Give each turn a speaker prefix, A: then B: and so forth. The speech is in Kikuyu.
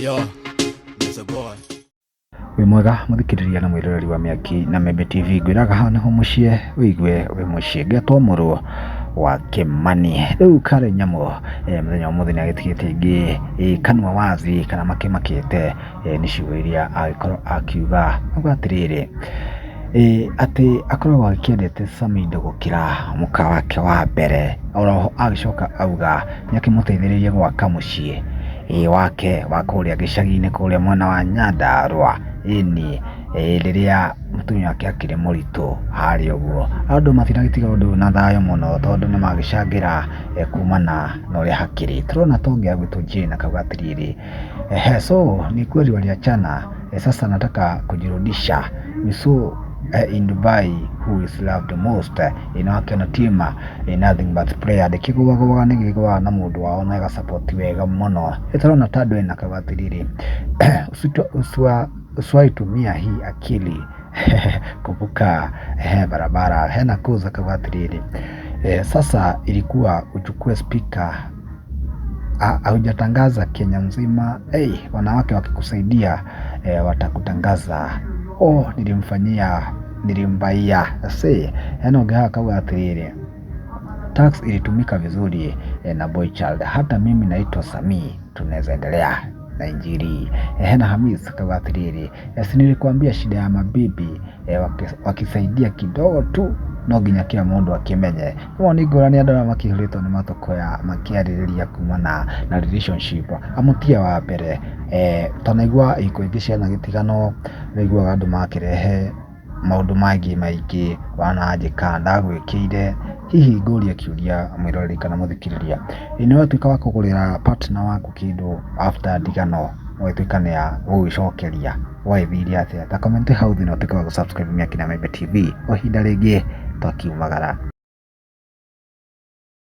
A: Yo, it's a boy.
B: Wĩ mwega mũthikĩrĩria na mwĩroreri wa Mĩaki na Membe TV, ngwĩraga haha nĩho mũciĩ wĩigue wĩ mũciĩ, ngetwo mũrũ wa Kĩmani. Rĩu Karen Nyamu mũthenya wa ũmũthĩ nĩ agĩtigĩte ingĩ kanua wazi kana makĩmakĩte nĩ ciugo iria agĩkorwo akiuga. Auga atĩrĩrĩ, atĩ akoragwo agĩkĩendete Samidoh gũkĩra mũka wake wa mbere. Oroho agĩcoka auga nĩ akĩmũteithĩrĩirie gwaka mũciĩ wake wa kũrĩa gĩcagi-inĩ kũrĩa mwena wa Nyandarũa, ĩni rĩrĩa mũtumia wake akĩrĩ mũritũ harĩa ũguo. Andũ matinagĩtiga ũndũ ũyũ na thayũ mũno tondũ nĩ magĩcangĩra kumana na ũrĩa hakĩrĩ. Tũrona ta ũngĩ agwĩtwo Jane akauga atĩrĩrĩ, ehe, so ni kweli waliachana, sasa nataka kujirudisha. We saw in Dubai who is loved most. Na wakĩona team nothing but prayer ndĩkĩgũagũaga nĩ gĩgũaga na mũndũ wao na ĩgasupport wega mũno. Tũrona ta andũ ena akauga atĩrĩrĩ, usiwahi tumia hii akili kuvuka barabara. Hena Kuz akauga atĩrĩrĩ, sasa ilikuwa uchukue speaker haujatangaza Kenya mzima. Hey, wanawake wakikusaidia watakutangaza. Oh, nilimfanyia nilimbaia see. Hena ũngĩ haha akauga atĩrĩrĩ, tax ilitumika vizuri na boy child. Hata mimi naitwa Samii, tunaweza endelea na injili. Hena Hamis akauga atĩrĩrĩ, si nilikuambia shida ya mabibi wakisaidia kidogo tu no nginya kila mũndũ akĩmenye. Rĩu nĩ ngũrani andũ arĩa makĩihũrĩtwo nĩ matũkũya makĩarĩrĩria kumana na relationship. Amutie wa mbere twanaigua ihiko ingĩ cianagĩtiganwo nĩ ũiguaga andũ makĩrehe maũndũ mangĩ maingĩ, wananjĩka, ndagwĩkĩire. Hihi ngũrie kĩũria mwĩroreri kana mũthikĩrĩria, nĩ watuĩka wa kũgũrĩra partner waku kĩndũ after ndigano ũgagĩtuĩka nĩ agũgĩcokeria, wagĩthire atĩa? Ta comment hau thĩ na ũtuĩke wa gũ subscribe Mĩaki na Membe TV. O ihinda rĩngĩ twakiumagara.